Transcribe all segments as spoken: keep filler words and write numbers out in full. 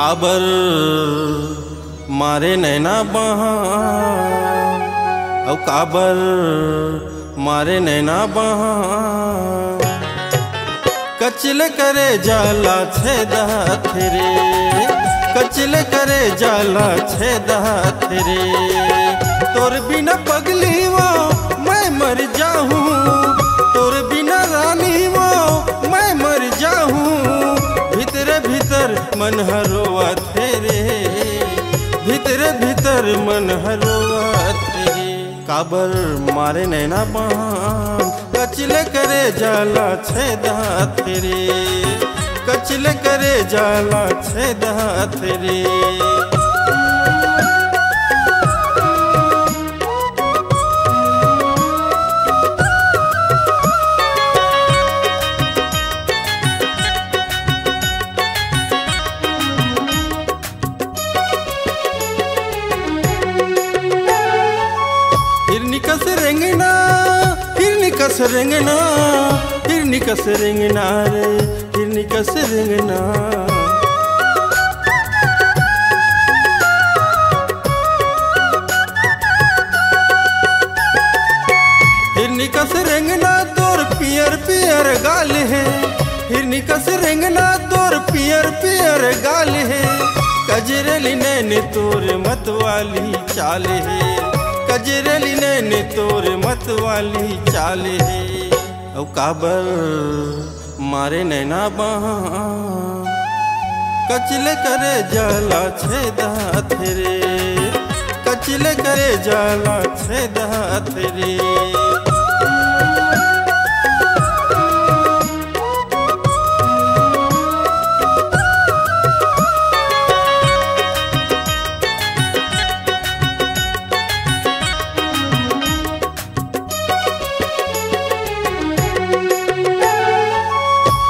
काबर मारे नैना बहा, अउ काबर मारे नैना बहा। कचले करे जाला छेदाथे रे, कचले करे जाला छेदाथे रे। तोर बिना पगली वो मैं मर जाहूँ, तोर बिना रानी वो मैं मर जाहूँ। भीतरे भीतर मन ह रोवथे रे, भीतरे भीतर मन ह रोवथे रे। काबर मारे नैना बहा, कचले करे जाला छेदाथे रे, कचले करे जाला छेदाथे रे। हिरनी कस रेंगना, हिरनी कस रेंगना, हिरनी कस रेंगना रे, हिरनी कस रेंगना। हिरनी कस रेंगना तोर पियर पियर गाल हे, हिरनी कस रेंगना तोर पियर पियर गाल हे। कजरेली नैन तोर मतवाली चाल हे, कजरेली नैन तोर मतवाली चाल हे। अउ काबर मारे नैना बहा, कचले करे जाला छेदाथे रे, कचले करे जाला छेदाथे रे।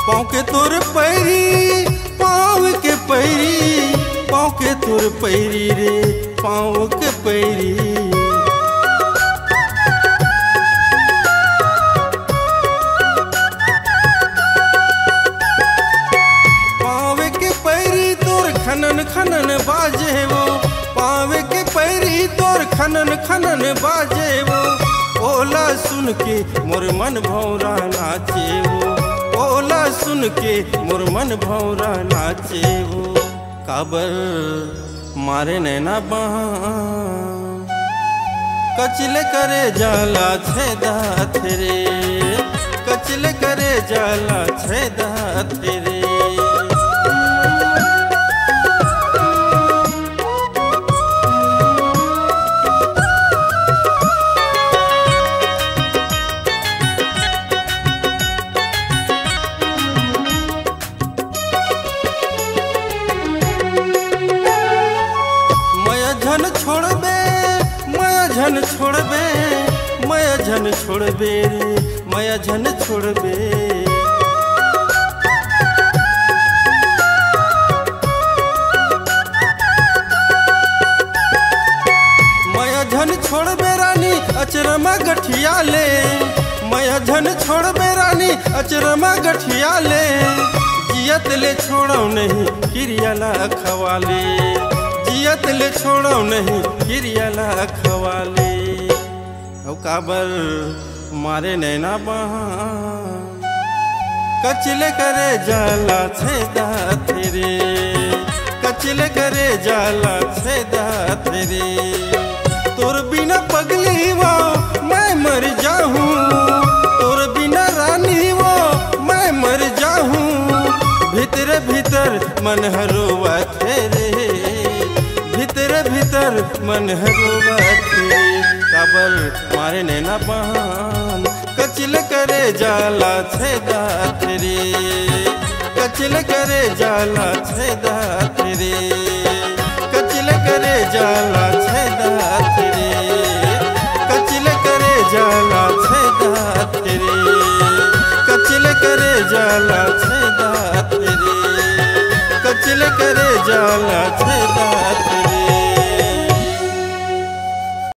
पाँव के तोर पैरी, पाँव के पैरी, पाँव के तोर पैरी रे, पाँव के पैरी। पाँव के पैरी तोर खनन खनन बाजे वो, पाँव के पैरी तोर खनन खनन बाजे वो। ओला सुन के मोर मन भौरा नाचे वो, ओला सुन के मोर मन भौरा नाचे वो। काबर मारे नैना बहा, कचले करे जाला छेदाथे रे, कचले करे जाला छेदाथे रे। मया झन छोड़बे, मया झन छोड़बे, मया झन छोड़बे रे, मया झन छोड़बे। मया झन छोड़बे रानी अचरा म गठिया ले, मया झन छोड़बे रानी अचरा म गठिया ले। जियत ले छोड़व नहीं किरिया ला खवा ले, जियत ले छोड़व नहीं किरिया ला खवा ले। अउ काबर मारे नैना बहा, कचले करे जाला छेदाथे रे, कचले करे जाला छेदाथे रे। तोर बिना पगली वो मैं मर जाहूँ, तोर बिना रानी वो मैं मर जाहूँ। भीतरे भीतर मन ह रोवथे रे, भीतरे भीतर मन ह रोवथे। काबर मारे नैना बहा, कचले करे जाला छेदाथे रे, कचले करे जाला छेदाथे रे, कचले करे जाला छेदाथे रे, कचले करे जाला छेदाथे रे, कचले करे जाला छेदाथे रे, कचले करे जाला छेदाथे